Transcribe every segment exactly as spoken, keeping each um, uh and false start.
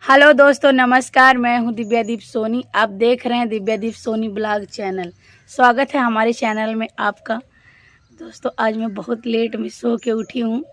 हेलो दोस्तों, नमस्कार, मैं हूं दिव्यादीप सोनी। आप देख रहे हैं दिव्यादीप सोनी ब्लॉग चैनल। स्वागत है हमारे चैनल में आपका। दोस्तों, आज मैं बहुत लेट में सो के उठी हूँ।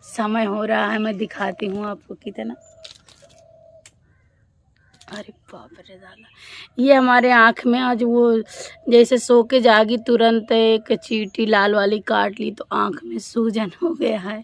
समय हो रहा है, मैं दिखाती हूँ आपको कितना। अरे बाप रे दादा, ये हमारे आँख में आज वो जैसे सो के जागी, तुरंत एक चींटी लाल वाली काट ली, तो आँख में सूजन हो गया है।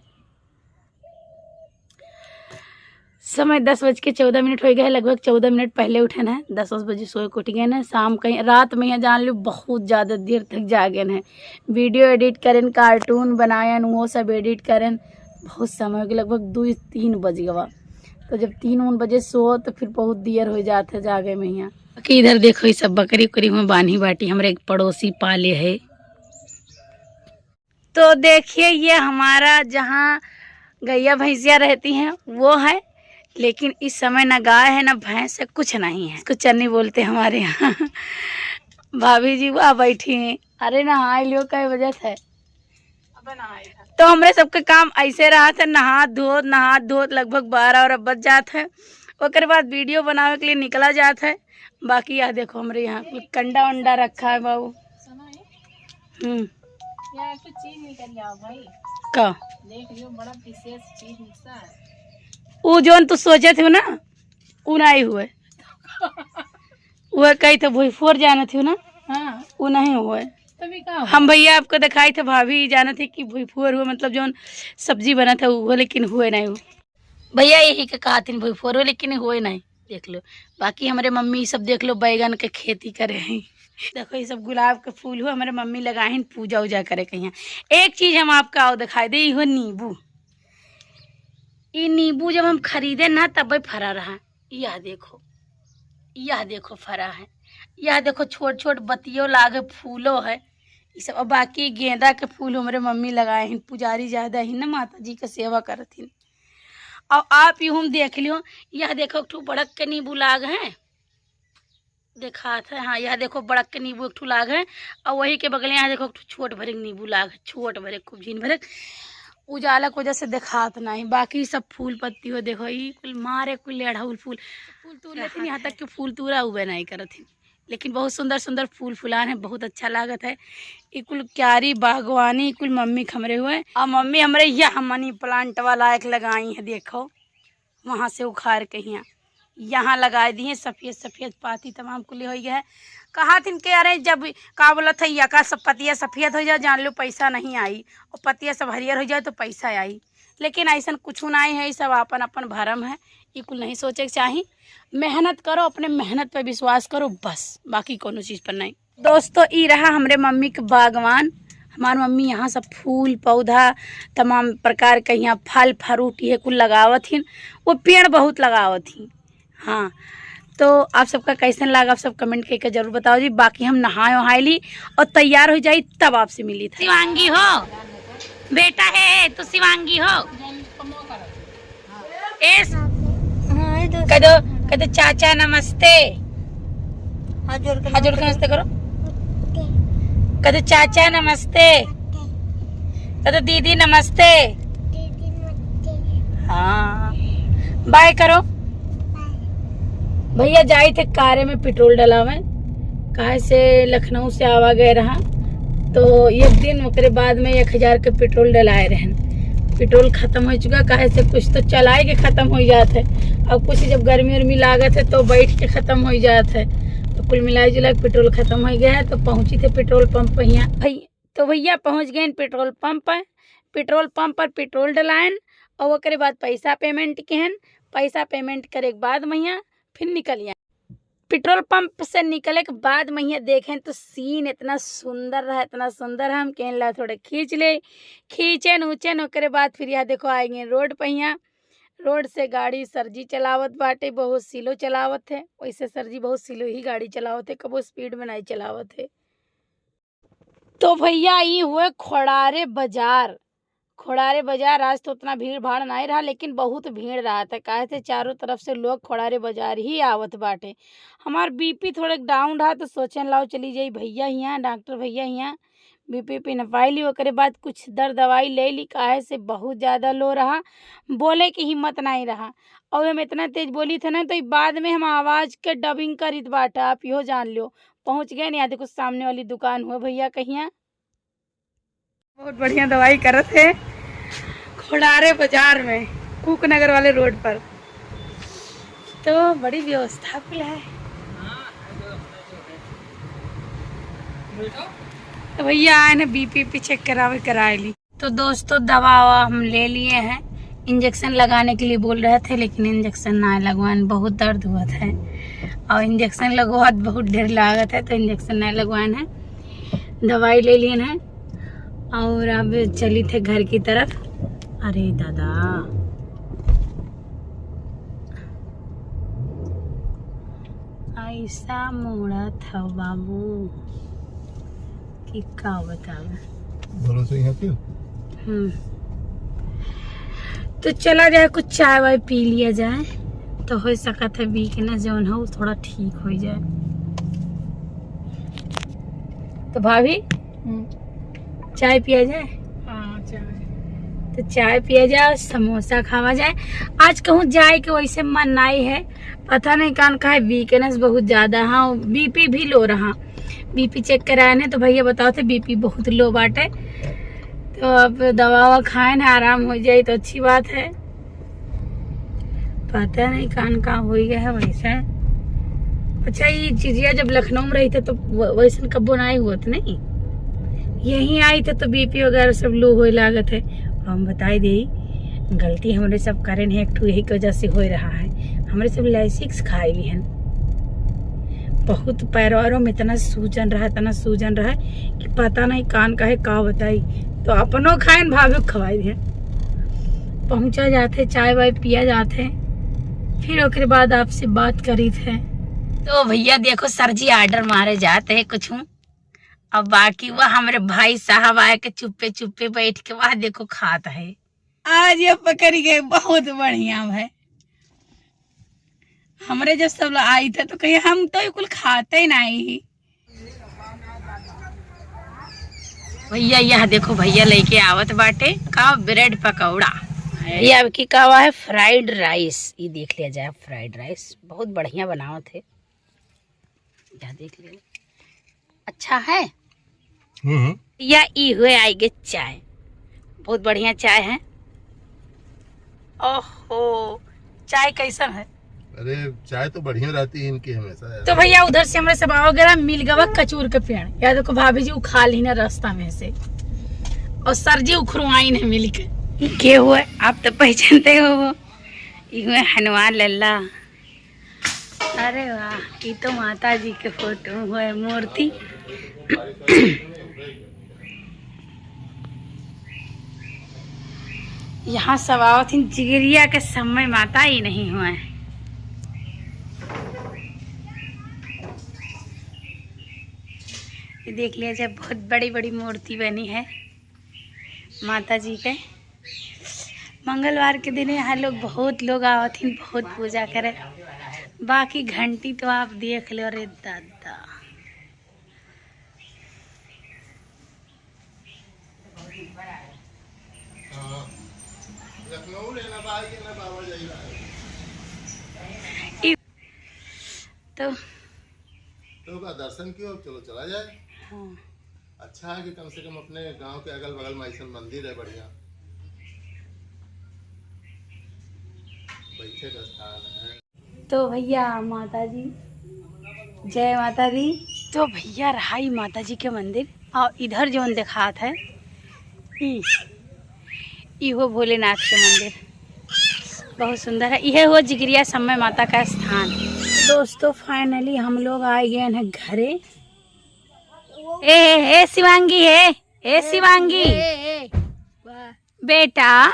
समय दस बज के चौदह मिनट होइ गए हैं, लगभग चौदह मिनट पहले उठन है, दस बजे सोए के उठ गए हैं। शाम कहीं रात में यहाँ जान लो बहुत ज़्यादा देर तक जागन है, वीडियो एडिट करन, कार्टून बनायन, वो सब एडिट करन, बहुत समय हो गया, लगभग दो तीन बज गवा। तो जब तीन उन बजे सो तो फिर बहुत देर हो जात है जागे में यहाँ। बाकी इधर देखो, ये सब बकरी उकरी में बांधी बाटी, हमारे एक पड़ोसी पाले है। तो देखिए, ये हमारा जहाँ गैया भैंसिया रहती हैं वो है, लेकिन इस समय ना गाय है ना भैंस है, कुछ नहीं है। इसको चन्नी बोलते हैं हमारे यहाँ। भाभी जी वह बैठी हैं। अरे नहाए लियो, कई बजे थे? अब नहाए था। तो हमरे सबके काम ऐसे रहत है, नहा धोत नहा धोत लगभग बारह और बज जात है। ओकर बाद वीडियो बनावे के लिए निकला जात है। बाकी यह देखो, हमरे यहाँ कुल कंडा उंडा रखा है बाबू। हम्म। यार, कुछ चीज निकल जाओ भाई। का? देख लियो, बड़ा विशेष चीज निकला है। वो जोन तू सोचे थे ना, वो नहीं हुए। वो कही थे भुईफोर जाना थी ना, हाँ। वो नहीं हुए। तभी का हुआ? हम भैया आपको दिखाई थे, भाभी जाना थी कि भुईफोर हुए, मतलब जोन सब्जी बना था वो, लेकिन हुए नहीं हुए। भैया यही के कहा थी भुईफोर हुए, लेकिन हुए नहीं। देख लो, बाकी हमरे मम्मी सब देख लो, बैगन के खेती करे हैं। देखो, ये सब गुलाब के फूल हुआ, हमरे मम्मी लगाहिन पूजा उजा करे कहीं। एक चीज हम आपका और दिखाई दे, ये हो नींबू। ये नींबू जब हम खरीदे ना, तब फरा रहा। यह देखो, यह देखो फरा है, यह देखो छोट छोट बतियो लागे, फूलो है। ये सब, और बाकी गेंदा के फूल हमरे मम्मी लगाए हैं, पुजारी ज्यादा ही ना, माता जी के सेवा करत हिन। और आप यूं हम देख लियो, यह देखो एक ठो बड़क के नींबू लाग है, देखात है, हाँ, यह देखो बड़क के नींबू एक ठो लाग है, और वही के बगले यहाँ देखो एक ठो छोट भरे नींबू लाग है, छोट भरे, खूब झीन भरे, उजाला की वजह से देखात नहीं। बाकी सब फूल पत्ती हो देखो, ई कुल मारे कुल अड़हुल फूल, फूल तूर लेते, यहाँ तक कि फूल तूरा हुए नहीं करत है। लेकिन बहुत सुंदर सुंदर फूल फुलान है, बहुत अच्छा लागत है। ई कुल क्यारी बागवानी कुल मम्मी के हमरे हुए, और मम्मी हमरे यह मनी प्लांट वाला एक लगाई है, देखो वहाँ से उखाड़ के यहाँ, यहाँ लगाए दिए, सफेद सफेद पाती तमाम कुली हो गया है। कहा थिन के अरे जब का बोलत है यका सब पतिया सफेद हो जाए, जान लो पैसा नहीं आई, और पतिया सब हरियर हो जाए तो पैसा आई। लेकिन ऐसन कुछ नहीं है, ई सब अपन अपन भरम है, ई कुल नहीं सोचे के चाही। मेहनत करो, अपने मेहनत पे विश्वास करो बस, बाकी कोनो चीज पर नहीं। दोस्तों, ई रहा हमरे मम्मी के बागवान। हमार मम्मी यहाँ सब फूल पौधा, तमाम प्रकार के यहाँ फल फ्रूट ये कुल लगावत हिन। वो पेड़ बहुत लगावत हिन। हाँ, तो आप सबका कैसन लागा, आप सब कमेंट करके जरूर बताओ जी। बाकी हम नहाए वहाए ली और तैयार हो जाई, तब आपसे मिली था। शिवांगी हो, बेटा है तो शिवांगी हो। एस, हाँ, ये दोस्त। कह दो, कह दो, "चाचा नमस्ते।" हाथ जोड़ के हाथ जोड़ के नमस्ते करो। कह दो, "चाचा नमस्ते।" कह दो, "दीदी नमस्ते।" हाँ, बाय करो। भैया जाई थे कारे में पेट्रोल डलावे, काहे से लखनऊ से आवा गए रहा, तो एक दिन ओकरे बाद में एक हजार के पेट्रोल डलाए रहन। पेट्रोल खत्म हो चुका, काहे से कुछ तो चलाए के खत्म हो जात है, और कुछ जब गर्मी उर्मी लागत है तो बैठ के खत्म हो जात है। तो कुल मिला जुला के पेट्रोल खत्म हो गया है, तो पहुँची थे पेट्रोल पंप पर यहाँ। भई, तो भैया पहुँच गए पेट्रोल पंप पर। पेट्रोल पंप पर पेट्रोल डलायन और ओकरे बाद पैसा पेमेंट केहन। पैसा पेमेंट करे के बाद मैया फिर निकल आए। पेट्रोल पंप से निकले के बाद मैया देखें तो सीन इतना सुंदर रहा, इतना सुंदर रहा, हम कहन ला थोड़ा खींच ले। खींचेन उचेन, ओकरे बाद फिर यहाँ देखो आए गए रोड पहिया। रोड से गाड़ी सर जी चलावत बाटे, बहुत स्लो चलावत है। वैसे सर जी बहुत स्लो ही गाड़ी चलावत है, कबो स्पीड में नहीं चलावत है। तो भैया, ई हुए खोड़ारे बाजार। खोड़ारे बाजार आज तो उतना भीड़ भाड़ नाई रहा, लेकिन बहुत भीड़ रहत है, काहे से चारों तरफ से लोग खोड़ारे बाजार ही आवत बाटे। हमार बीपी थोड़े डाउन रहा, तो सोचन लाओ चली जाई भैया हियाँ, डॉक्टर भैया हियाँ, बीपी पे नपाई ली, ओकरे बाद कुछ दर दवाई ले ली, काहे से बहुत ज्यादा लो रहा, बोले के हिम्मत नहीं रहा। और हम इतना तेज बोली थे ना, तो ई बाद में हम आवाज के डबिंग करीत बाटा, आप इहो जान लो। पहुँच गए नहीं, देखो सामने वाली दुकान हुआ भैया कहिया। बहुत बढ़िया दवाई करत है खोड़ारे बाजार में, कुक नगर वाले रोड पर। तो बड़ी व्यवस्था कुल है। तो भैया आए ना, बीपी पे चेक करावे, कराए ली। तो दोस्तों, दवा ववा हम ले लिए हैं, इंजेक्शन लगाने के लिए बोल रहे थे, लेकिन इंजेक्शन ना लगवाएं, बहुत दर्द हुआ था और इंजेक्शन लगवात बहुत ढेर लागत है, तो इंजेक्शन नहीं लगवाएं हैं। दवाई ले लिए हैं और अब चली थे घर की तरफ। अरे दादा, ऐसा मोड़ा था बाबू कि का बतावे। भरोसे यहाँ क्यों? हम्म। तो चला जाए, कुछ चाय वाय पी लिया जाए, तो हो सकत है वीकनेस जौन हो थोड़ा ठीक हो जाए। तो भाभी, हम्म। चाय पिया जाए? हाँ, चाय। तो चाय पिया जाए, समोसा खावा जाए। आज कहूँ जाए के वैसे मन नहीं है, पता नहीं कान का है, वीकनेस बहुत ज्यादा। हाँ, बीपी भी लो रहा, बीपी चेक कराए ने तो भैया बताओ थे बीपी बहुत लो बाटे। तो अब दवा ववा खाए ना, आराम हो जाए तो अच्छी बात है। पता नहीं कान का हो गया है वैसे। अच्छा, ये चिड़िया जब लखनऊ में रही थे तो व-, वैसन कब्बो नहीं हुआ था, नहीं? यहीं आई थे तो बीपी वगैरह सब लो होए लागत है। हम बताई दे, गलती हमरे सब करेन है, एक ठो यही के वजह से होए रहा है। हमरे सब लैसिक्स खाए ली हन। बहुत पैरों में इतना सूजन रहा, इतना सूजन रहा कि पता नहीं कान का है, का बताई। तो अपनो खाएन, भाभी खवाई दे। पहुँचा जाते, चाय वाय पिया जाते, फिर ओकरे बाद आपसे बात करी थे। तो भैया देखो, सर जी ऑर्डर मारे जाते हैं कुछ, अब बाकी वह हमरे भाई साहब आए के चुप्पे चुप्पे बैठ के वह देखो खात है। आज ये पकड़ गए, बहुत बढ़िया है। हमरे जब सब लोग आई थे तो कहिए, "हम तो ये कुल खाते ही नहीं ही।" भैया, यह देखो, भैया लेके आवत बाटे का ब्रेड पकौड़ा। ये अब की का हुआ है, फ्राइड राइस। ये देख लिया जाए, फ्राइड राइस बहुत बढ़िया बनावत है। या देख ले, अच्छा है। हम्म, हम्म। या ई हुए आइगे चाय, बहुत बढ़िया चाय है। ओहो, चाय कैसन है? अरे, चाय तो बढ़िया रहती है इनकी हमेशा यार। तो भैया, उधर से हमरे सब आओ गया मिल गवा कचूर के पेड़। या देखो, भाभी जी उखा ली ना रास्ता में से, और सर जी उखरुआइन है मिल के। ई के हुए, आप तो पहचानते हो वो, ई हुए हनुमान लल्ला। अरे वाह, ई तो माता जी के फोटो हुए, मूर्ति। यहाँ सब आवत हिन, जिगरिया के समय माता ही नहीं हुए। ये देख लिया जाए, बहुत बड़ी बड़ी मूर्ति बनी है माता जी के। मंगलवार के दिन यहाँ लोग, बहुत लोग आवत हिन, बहुत पूजा करे। बाकी घंटी तो आप देख लो रे दादा। ई तो तो का दर्शन कियो, चलो चला जाए। हाँ। अच्छा है कि कम से कम अपने गांव के अगल बगल में ऐसन मंदिर है बढ़िया, बैठे का स्थान है। तो भैया माता जी, जय माता दी। तो भैया रहा ई माता जी के मंदिर, और इधर जौन देखात है, ई, इहो भोलेनाथ के मंदिर बहुत सुंदर है। इहे हुआ जिगरिया समय माता का स्थान। दोस्तों, finally हम लोग आ गए हैं घरे। ए, ए, ए शिवांगी, ए, ए शिवांगी, ए, ए, वाह। बेटा,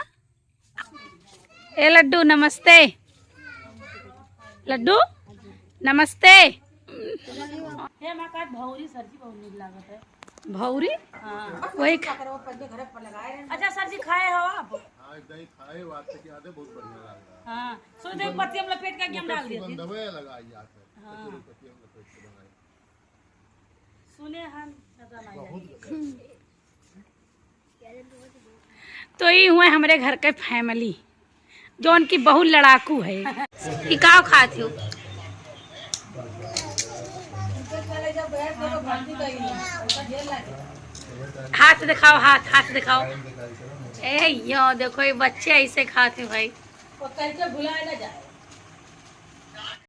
ए लड्डू नमस्ते। लड्डू नमस्ते। हे माँ का भौरी सर जी बहुत नीक लागत है। भौरी? हाँ। वही ख- अच्छा सर जी खाए हो आप? हाँ, एक दाई खाए, बात से याद है, बहुत बढ़िया लग रहा है। हाँ, सुन दे पत्ती हम लपेट के हम डाल देते हैं। सुगंधवे लगा याद है। हाँ। पत्ती हम लपेट के बनाए। सुने हम ज्यादा नहीं बहुत जाने। तो ई हुए हमरे घर के family, जौन की बहुत लड़ाकू है। ई का खात हो? हाथ दिखाओ, हाथ, हाथ दिखाओ। ए यो, देखो, ये बच्चे ऐसे खात हैं भाई।